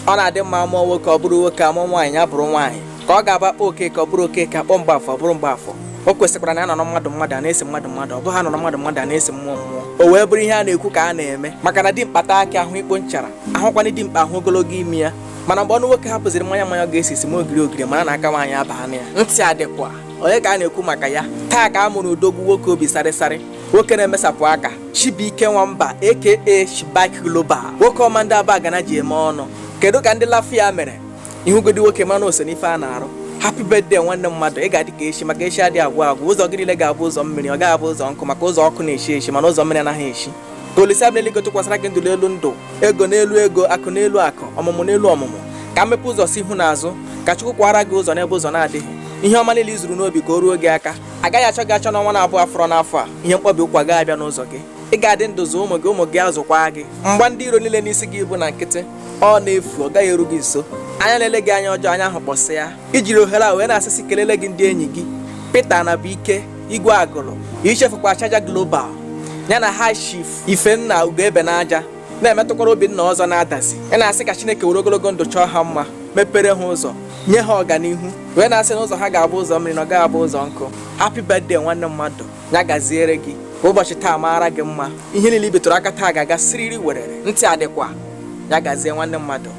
Ọ na-adị mma amụọ nwoke ọ bụrụ nwoke, amụọ nwaanyị ya bụrụ nwaanyị, ka ọ ga-abụ akpọ Okeke ọ bụrụ Okeke, akpọ Mgbafọ ọ bụrụ Mgbafọ. O kwesịkwara na a nọrọ mmadụ mmadụ a na-ese mmadụ mmadụ, ọ bụghị anọrọ mmadụ mmadụ a na-ese mmụọ mmụọ. O wee bụrụ ihe a na-ekwu ka a na-eme, maka na dimkpa taa akị ahụ ikpo nchara, ahụkwana dimkpa ahụ ogologo imi ya. Mana mgbe ọnụ nwoke hapụziri mmanya mmanya ọ ga-esi esi ma ogiri ogiri, mara na aka nwaanyị abaa na ya. Ntị adịkwa onye ka a na-ekwu maka ya taa ka a mụrụ odogwu nwoke obi sarịsarị, nwoke na-emesapụ aka, Chibuike Nwamba aka Chibike Global, nwoke ọma ndị Abagana ji eme ọnụ. Kedu ka ndị Lafia mere ihugodi nwoke mana ose n'ife a na-arụ? Happy birthday, nwanne mmadụ. Ị ga-adị ka echi, maka echi adịghị agwụ agwụ. Ụzọ gị niile ga-abụ ụzọ mmiri, ọ gaghị abụ ụzọ nkụ, maka ụzọ ọkụ na-eshi eshi mana ụzọ mmiri anaghị eshi. Ka Olisa bi n'eluigwe tụkwasịra gị ndụ n'elu ndụ, ego n'elu ego, akụ n'elu akụ, ọmụmụ n'elu ọmụmụ, ka mmepe ụzọ si ihu na azụ, ka Chukwu kwara gị ụzọ n'ebe ụzọ na-adịghị. Ihe ọma niile i zuru n'obi, ka o ruo gị aka. Agaghị achọ gị achọ n'ọnwa na-abụọ afọrọ n'afọ a. Ihe mkpọbi ụkwụ agaghị abịa n'ụzọ gị. Ị ga-adị ndụ zụ ụmụ gị, ụmụ gị azụkwa gị. Mgba ndị iro niile n'isi gị bụ na nkịtị, ọ na-efu, ọ gaghị eru gị nso. Anya na-ele gị anya ọjọọ, anya ahụ kpọsịa. Ijiri ohere a wee na-asịsị kelele gị ndị enyi gị, Peter na Buike Igwe Agụlụ, ichefukwa Charger Global ya na High Chief Ifenna Ugoebe n'aja, na-emetụkwara Obinna ọzọ na-adazi. Ị na-asị ka Chineke were ogologo ndụ chọọ ha mma, mepere ha ụzọ, nye ha ọganihu, wee na-asị na ụzọ ha ga-abụ ụzọ mmiri na ọ gaghị abụ ụzọ nkụ. Happy birthday, nwanne mmadụ. Ya gaziere gị, ka ụbọchị taa mara gị mma. Ihe niile i betụrụ aka taa ga-aga siriri werere. Ntị adịkwa. Ya gazie, nwanne mmadụ.